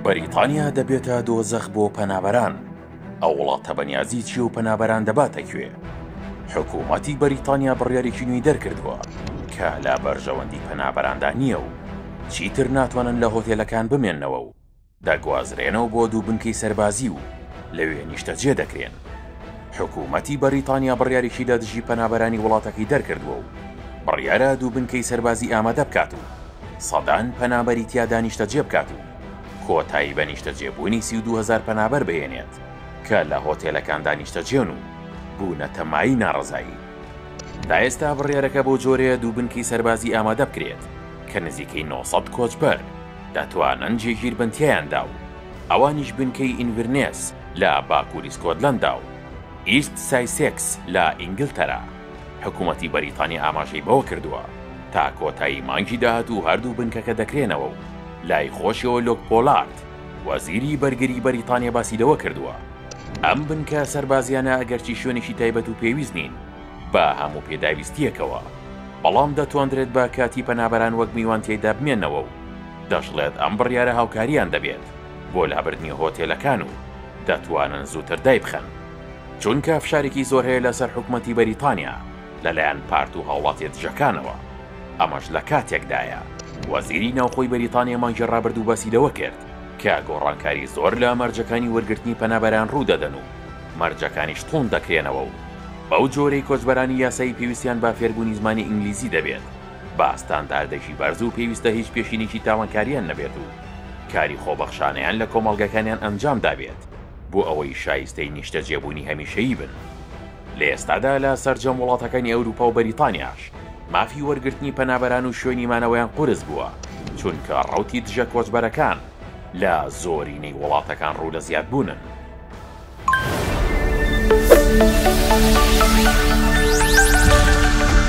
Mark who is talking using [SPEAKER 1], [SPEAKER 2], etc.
[SPEAKER 1] بەریتانیا دەبێتە دۆزەخ بۆ پەنابەران، ئەو وڵاتە بەنیازی چییە و پەنابەران دەباتە کوێ؟ حکوومەتی بەریتانیا بڕیارێکی نوێی دەرکردووە کە لە بەرژەوەندی پەنابەراندا نییە و چیتر ناتوانن لە هۆتێلەکان بمێننەوە و دەگوازرێنەوە بۆ دوو بنکەی سەربازی و لەوێ نیشتەجێ دەکرێن. حکوومەتی بەریتانیا بڕیارێکی لە دژی پەنابەرانی وڵاتەکەی دەرکردووە و بڕیارە دوو بنکەی سەربازی ئامادە بکات و سەدان پەنابەری تیادا نیشتەجێ بکات و کۆتایی بە نیشتەجێبوونی 32 هەزار پەنابەر بهێنێت کە لە هۆتێلەکاندا نیشتەجێن و بوونەتە مایەی ناڕەزایی. تا ئێستا بڕیارەکە بەو جۆرەیە دوو بنکەی سەربازی ئامادە بکرێت کە نزیکەی 900 کۆچبەر دەتوانن جێگیر بن تیایاندا و ئەوانیش بنکەی ئینڤرنێس لە باکووری سکۆتلەندا و ئیست سایسێکس لە ئینگلتەرا. حکومەتی بەریتانی ئاماژەی بەوە کردووە، تا کۆتایی مانگی داهاتوو هەردوو بنکەکە دەکرێنەوە و لای خۆشیەوە لۆک پۆلارد، وەزیری بەرگری بەریتانیا باسی لەوە کردووە، ئەم بنکە سەربازییانە ئەگەرچی شوێنێکی تایبەت و پێویست نین بە هەموو پێداویستییەکەوە، بەڵام دەتواندرێت بە کاتی پەنابەران وەک میوان تیایدا بمێنەوە و دەشڵێت ئەم بڕیارە هاوکارییان دەبێت بۆ لابردنی هۆتێلەکان و دەتوانن زووتر دایبخەن. چونکە فشارێکی زۆر هەیە لەسەر حکومەتی بەریتانیا لەلایەن پارت و هاوڵاتیە دژەکانەوە، ئەمەش لە کاتێکدایە وەزیری ناوخۆی بەریتانیا مانگی ڕابردوو باسی لەوە کرد کە گۆڕانکاری زۆر لە مەرجەکانی وەرگرتنی پەنابەران ڕوودەدەن و مەرجەکانیش توند دەکرێنەوە و بەو جۆرەی کۆچبەرانی یاسایی پێویستیان بە فێربوونی زمانی ئینگلیزی دەبێت بە ستانداردێکی بەرز و پێویستە هیچ پێشینێکی تاوانکاریان نەبێت و کاری خۆبەخشانەیان لە کۆمەڵگەکانیان ئەنجامدابێت. بۆ ئەوەی شایستەی نیشتەجێبوونی هەمیشەیی بن. لە ئێستادا لە سەرجەم وڵاتەکانی ئەوروپا و بەریتانیاش مافی وەرگرتنی پەنابەران و شوێنی مانەوەیان قورس بووە، چونکە ڕەوتی دژە کۆچبەرەکان لە زۆرینەی وڵاتەکان ڕوو لە زیادبوونن.